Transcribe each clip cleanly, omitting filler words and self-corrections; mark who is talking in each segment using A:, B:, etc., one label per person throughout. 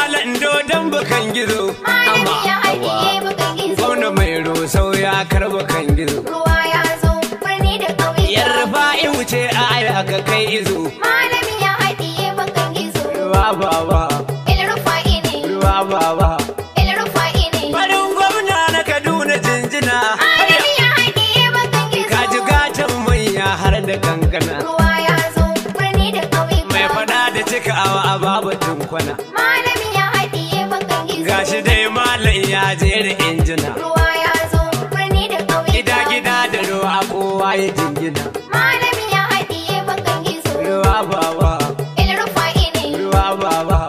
A: malam dodon bakan gizo.
B: Malami ya haɗiye bakan gizo.
A: Gwamna mai rusau ya karba kan gizo.
B: Ruwa ya zo birni da ƙauyuka.
A: Yarfa wuce a aya ka kai izo.
B: Malami ya haɗiye bakan gizo.
A: Ruwa baba,
B: El Rufa'i ne.
A: Ruwa baba.
B: El Rufa'i ne.
A: Farin gwamna na Kaduna jinjina.
B: Malami ya haɗiye bakan gizo.
A: Ka ji gatan manya har da kankana.
B: Ruwa ya zo birni da ƙauyuka.
A: Mai fada da cikawa a babatun kwana.
B: Malami ya haɗiye bakan gizo.
A: Gashi dai malam ya jera injina.
B: Ruwa ya zo birni da ƙauyuka.
A: Gida gida da ruwa kowa ya jingina.
B: Malami ya haɗiye bakan gizo.
A: Ruwa baba,
B: El Rufa'i ne.
A: Ruwa baba.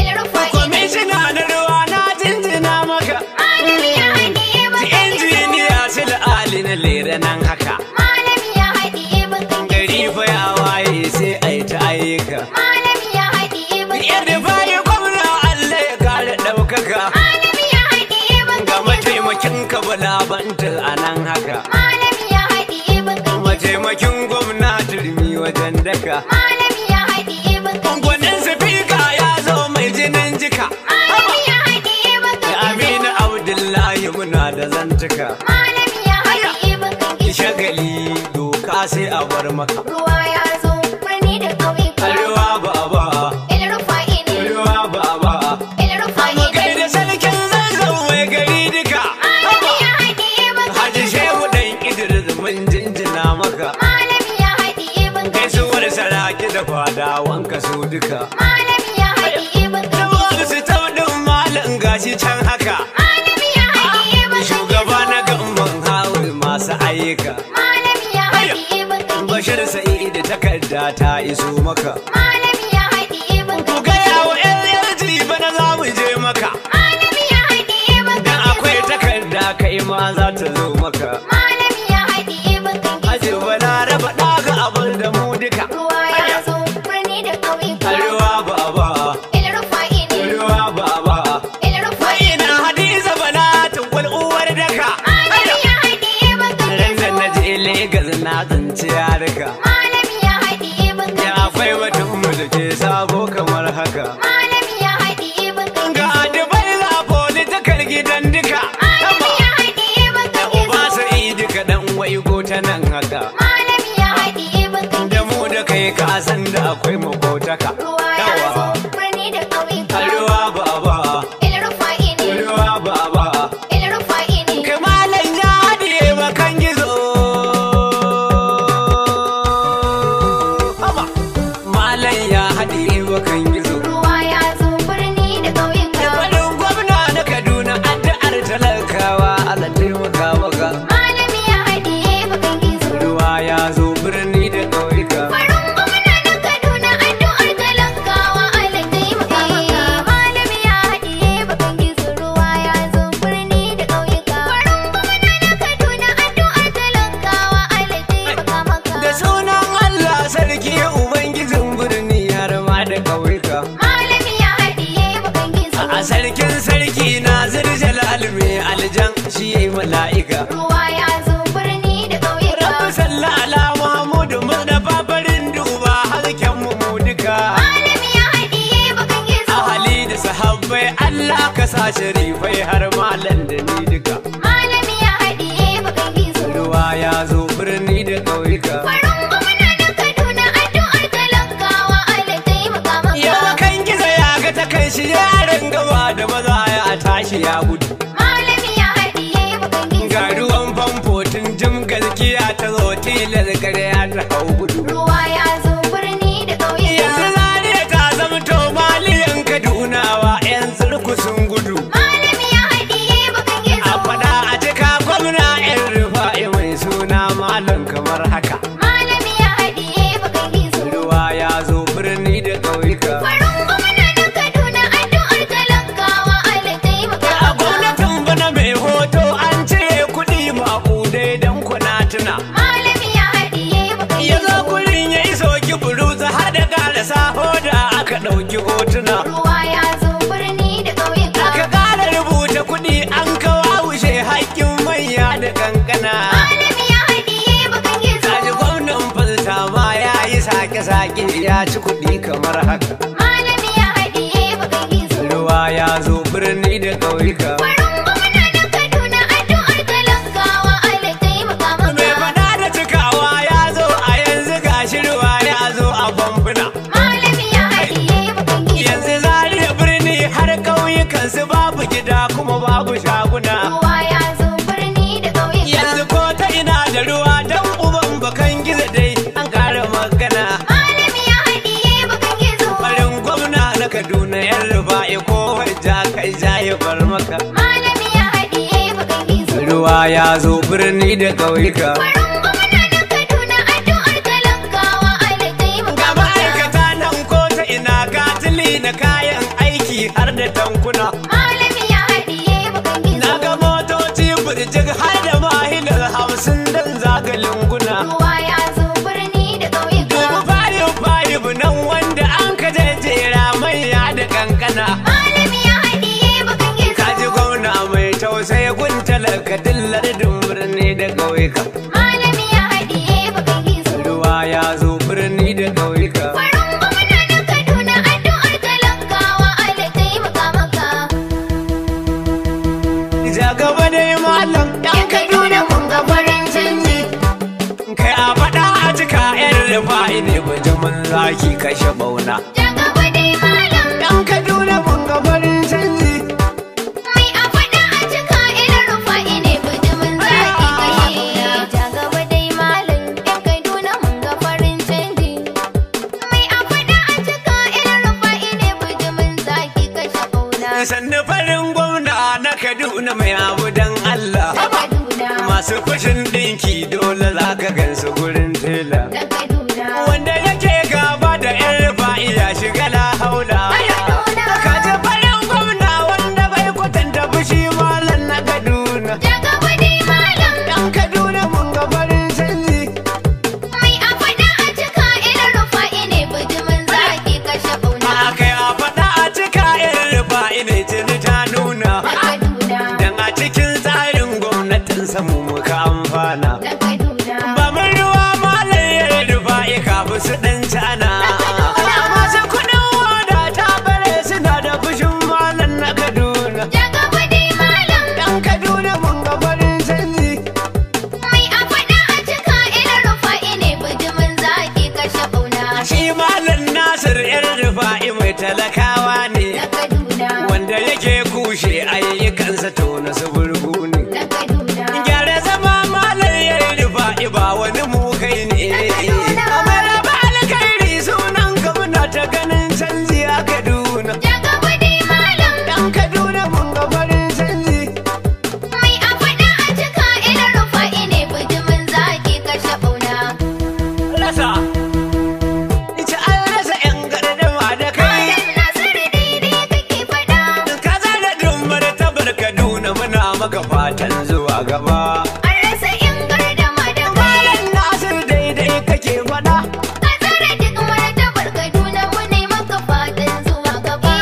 B: El Rufa'i ne.
A: Kwamishina na ruwa na jinjina maka.
B: Malami ya haɗiye bakan gizo.
A: Injiniya Sule Ali na lera nan haka.
B: Malami ya haɗiye bakan gizo.
A: Gari fa ya waye sai a yi ta ayyuka.
B: Malami ya haɗiye bakan
A: Yadda
B: gizo.
A: bayi gwamna Allah ya kare ɗaukaka.
B: Malami ya haɗiye
A: Ga
B: bakan gizo.
A: mataimakin ka bala bantal a nan haka.
B: Malami ya haɗiye bakan gizo.
A: Mataimakin gwamna turmi wajen daka.
B: Malami ya haɗiye bakan gizo.
A: Gwanin sifika ya zo mai jinin jika.
B: Malami ya haɗiye bakan
A: Da
B: gizo.
A: Aminu Abdullahi muna da zantuka.
B: Malami ya haɗiye bakan gizo.
A: Shagali doka sai a bar maka.
B: Ruwa ya zo birni da ƙauyuka.
A: Ruwa baba,
B: El Rufa'i ne.
A: Ruwa baba.
B: El Rufa'i ne.
A: Kai da sarkin zazzau mai gari duka.
B: Malami ya haɗiye bakan
A: Haji
B: gizo.
A: Shehu dan Idris mun jinjina maka.
B: Malami ya haɗiye bakan gizo.
A: Gaisuwar saraki da fadawan ka su duka.
B: Malami ya haɗiye bakan gizo.
A: Saboda su taudin malam gashi can haka.
B: Malami ya haɗiye bakan gizo.
A: Shugaba na gamban hawul masu ayyuka.
B: Malami ya haɗiye bakan gizo.
A: Bashir Sa'idu takarda ta iso maka.
B: Malami ya haɗiye bakan
A: Ku
B: gizo.
A: gaya wa LLG bana za mu je maka.
B: Malami ya haɗiye bakan
A: Dan
B: gizo.
A: akwai takarda kai ma za ta zo maka.
B: Malami ya haɗiye bakan gizo.
A: Haji bala raba ɗaga abin da mu duka.
B: Ruwa ya zo birni da ƙauyuka.
A: Ruwa baba,
B: El Rufa'i ne.
A: Ruwa baba.
B: El Rufa'i ne.
A: Ina Hadiza bala tunkwal uwar daka.
B: Malami ya haɗiye bakan
A: Ran da
B: gizo.
A: na je Legas na tsinci yarika.
B: Malami ya haɗiye bakan
A: Ya
B: gizo.
A: akwai batun mu da ke sabo kamar haka.
B: Malami ya haɗiye bakan
A: Ga
B: gizo.
A: Dubai za politikar gidan duka.
B: Malami ya haɗiye bakan
A: Uba
B: gizo.
A: Sa'idu kaɗan waigo ta nan haka.
B: Malami ya haɗiye bakan
A: Da
B: gizo.
A: mu da kai ka san da akwai makotaka.
B: Ruwa ya zo birni da ƙauyuka.
A: Ruwa baba,
B: El Rufa'i ne.
A: Ruwa baba.
B: El Rufa'i ne.
A: Kai malam ya haɗiye bakan gizo. Haba. Malam ya haɗiye bakan gizo.
B: Ruwa ya zo birni da ƙauyuka.
A: Farin gwamna na Kaduna addu'ar talakawa Allah taimaka maka.
B: Malami ya haɗiye bakan gizo.
A: Ruwa ya zo birni da ƙauyuka.
B: Farin gwamna na Kaduna addu'ar talakawa Allah taimaka maka. Malami ya haɗiye bakan gizo. Ruwa ya zo birni da ƙauyuka. Farin gwamna na Kaduna addu'ar talakawa Allah taimaka maka.
A: Da sunan Allah sarki Ubangijin birni har ma da ƙauyuka.
B: Malami ya haɗiye bakan gizo.
A: A sarkin sarki na zirjalal mai aljan shi yayi mala'ika.
B: Ruwa ya zo birni da ƙauyuka.
A: Rabbi salli ala Muhammadu Mustapha farin duba hasken mu mu duka.
B: Malami ya haɗiye bakan gizo.
A: Ahali da sahabbai Allah ka sa sharifai har malam da ni duka.
B: Malami ya haɗiye bakan gizo.
A: Ruwa ya zo birni da ƙauyuka.
B: Farin gwamna na Kaduna addu'ar talakawa Allah taimaka maka.
A: Yawa kan gizo ya ga ta kan shi yaran gaba da maza ya tashi ya gudu.
B: Malami ya haɗiye bakan gizo.
A: Ga ruwan famfo tun jim gaskiya ta zo tilas karya ta hau gudu.
B: Ruwa ya zo birni da ƙauyuka.
A: Yanzu Zaria ta zamto maliyan Kadunawa 'yan tsirku sun gudu.
B: Malami ya haɗiye bakan gizo.
A: A faɗa a cika gwamna 'yan rufa'i mai suna malam kamar haka.
B: Malami ya haɗiye bakan gizo.
A: Ruwa ya zo birni da ƙauyuka.
B: Farin gwamna na Kaduna addu'ar talakawa Allah taimaka
A: A
B: maka.
A: gwamnatin bana mai hoto an cire kuɗi maƙudai don kuna tuna.
B: Malami ya haɗiye bakan
A: Ya zo
B: gizo.
A: gurin ya iso ki buruza har da ƙarasa hoda aka ɗauki hotuna.
B: Ruwa ya zo birni da ƙauyuka.
A: Aka ƙara rubuta kuɗi an kawo haƙƙin manya da kankana.
B: Malami ya haɗiye bakan gizo.
A: Kaji gwamnan falta ma ya yi sake-sake ya ci kuɗi kamar haka.
B: Malami ya haɗiye bakan gizo.
A: Ruwa ya da ƙauyuka.
B: Farin gwamna na Kaduna addu'ar talakawa Allah taimaka
A: Mai
B: maka.
A: faɗa da cikawa ya zo a yanzu gashi ruwa ya zo a famfuna.
B: Malami ya haɗiye bakan gizo.
A: Yanzu Zaria birni har ƙauyukan su babu gida kuma babu shaguna.
B: Ruwa ya zo birni da ƙauyuka.
A: Yanzu ko ta ina da ruwa dan uban bakan gizo dai an ƙara magana.
B: Malami ya haɗiye bakan gizo.
A: Farin gwamna na Kaduna yan rufa'i ko ja kai ja ya bar maka.
B: Malami ya haɗiye bakan gizo.
A: Ruwa ya zo birni da ƙauyuka.
B: Farin gwamna na Kaduna addu'ar talakawa Allah taimaka
A: Ga
B: maka.
A: ma'aikata nan ko ta ina gatili na kayan aiki har da tankuna.
B: Malami ya haɗiye bakan gizo.
A: Na ga motoci burjik har da mahilar 50 don zaga lunguna.
B: Ruwa ya zo birni da ƙauyuka.
A: Dubu fayif fayif nan wanda an ka jejjera manya da kankana.
B: Malami ya haɗiye bakan gizo.
A: Kaji gwamna mai tausayi gun talaka dillar birni da ƙauyuka.
B: Malami ya haɗiye bakan gizo.
A: Ruwa ya zo birni da ƙauyuka.
B: Farin gwamna na Kaduna addu'ar talakawa Allah taimaka maka.
A: Ja gaba dai malam
B: Yan Kaduna mun ga farin canji.
A: Kai a faɗa a cika yan rufa'i ne bajamin zaki kashe bauna.
B: Ja gaba dai malam.
A: Yan Kaduna mun ga farin canji.
B: Mai a faɗa a cika irin rufa'i ne bijimin zaki kashe. Ja gaba dai malam. Yan Kaduna mun ga farin canji. Mai a faɗa a cika irin rufa'i ne bijimin zaki kashe bauna.
A: Sannu farin gwamna na Kaduna mai abu dan Allah.
B: Na Kaduna.
A: Masu fashin ɗinki dole za ka gansu gurin tela.
B: Na Kaduna.
A: Wanda yake gaba da yan rufa'i ya shiga la haula.
B: Kaduna.
A: Kaji farin gwamna wanda bai kwatanta fushi malam na Kaduna.
B: Ja gaba dai malam.
A: Yan Kaduna mun ga farin canji.
B: Mai a faɗa a cika irin rufa'i ne bijimin zaki kashe bauna.
A: A kai a faɗa a cika yan rufa'i ne tuni ta nuna.
B: Na Kaduna.
A: Dan a cikin tsarin gwamnatin samu muka amfana.
B: Na Kaduna.
A: Ba mun ruwa malam ya rufa'i kafin su ɗan cana. Masu kuɗin wada ta bare suna da fushin malam na Kaduna.
B: Ja gaba dai malam.
A: Yan Kaduna mun ga farin canji.
B: Mai a faɗa a cika irin rufa'i ne bijimin zaki kashe bauna.
A: Shi malam Nasir yan rufa'i mai talakawa ne.
B: Na Kaduna.
A: Wanda yake kushe ayyukansa to na su burgu ne.
B: Na Kaduna.
A: Gyara zama malam ya rufa'i ba wani mu kai ne. Kamar raba alkhairi sunan ka muna ta ganin canji a Kaduna.
B: Ja gaba dai malam.
A: Yan Kaduna mun ga farin canji.
B: Mai a faɗa a cika irin rufa'i ne bijimin zaki kashe bauna.
A: Rasa. Ita an rasa yan gardama da kai.
B: Malam Nasiru daidai kake faɗa.
A: Ka zara dumbar tabar Kaduna muna maka fatan zuwa gaba.
B: An rasa yan gardama da kai.
A: Malam Nasir daidai kake faɗa.
B: Ka tsara duk martabar Kaduna mu ne maka fatan zuwa gaba.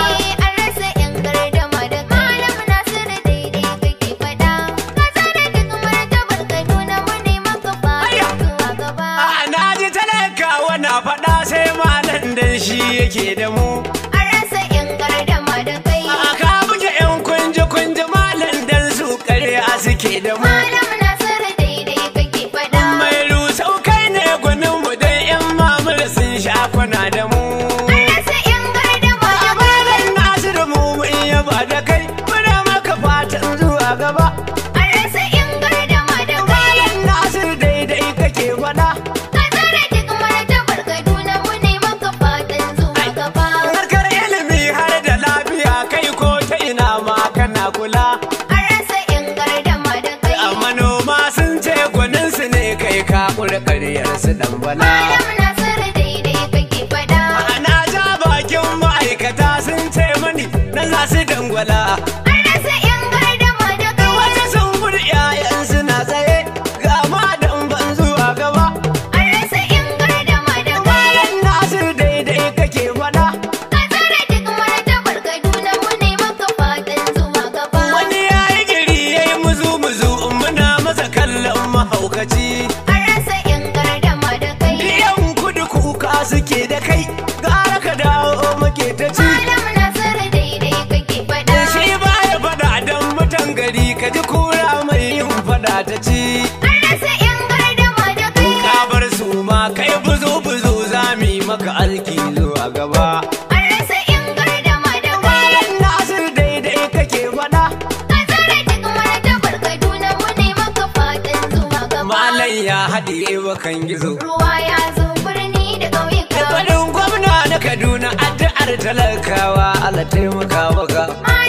B: An rasa yan gardama da kai. Malam Nasiru daidai kake faɗa. Ka tsara duk martabar Kaduna mu ne maka fatan zuwa gaba.
A: A na ji talakawa na faɗa sai malam dan shi yake da mu.
B: An rasa yan gardama da kai.
A: A ka buge yan kunji kunji malam dan su ƙarya suke da mu.
B: Malam Nasiru daidai kake faɗa.
A: Mai rusau kai ne gwanin mu dan yan mamur sun sha kwana da mu.
B: An rasa yan gardama da kai.
A: Malam Nasiru mu mun yaba da kai muna maka fatan zuwa gaba.
B: An rasa yan gardama da kai.
A: Malam Nasiru daidai kake faɗa.
B: Ka tsara duk martabar Kaduna mu ne maka fatan zuwa gaba.
A: Harkar ilimi har da lafiya kai ko ta ina ma kana kula.
B: An rasa yan gardama da kai.
A: A manoma sun ce gwanin su ne kai ka kura karyar su dan bala.
B: Malam Nasiru daidai kake faɗa.
A: Ana ja bakin ma'aikata sun ce mani na za su dangwala.
B: An rasa yan gardama da kai.
A: Wata sun gudu 'ya'yan suna tsaye ga madan ban zuwa gaba.
B: An rasa yan gardama da kai.
A: Malam Nasir daidai kake faɗa.
B: Ka tsara duk martabar Kaduna mu ne maka fatan zuwa gaba.
A: Wani ya yi giri ya yi muzu muzu muna masa kallon mahaukaci.
B: An rasa yan gardama da kai.
A: Yan kudu kuka suke da kai gara ka dawo muke ta ci.
B: Malam Nasiru daidai kake faɗa.
A: Shi baya faɗa Kai buzu buzu za mu yi maka alki zuwa gaba.
B: An rasa in gardama da kai.
A: Malam Nasir daidai kake faɗa.
B: Ka tsare duk martabar Kaduna mu ne maka fatan zuwa gaba.
A: Malam ya haɗiye bakan gizo.
B: Ruwa ya zo birni da ƙauyuka.
A: Faɗin gwamna na Kaduna addu'ar talakawa Allah taimaka maka.
B: Malam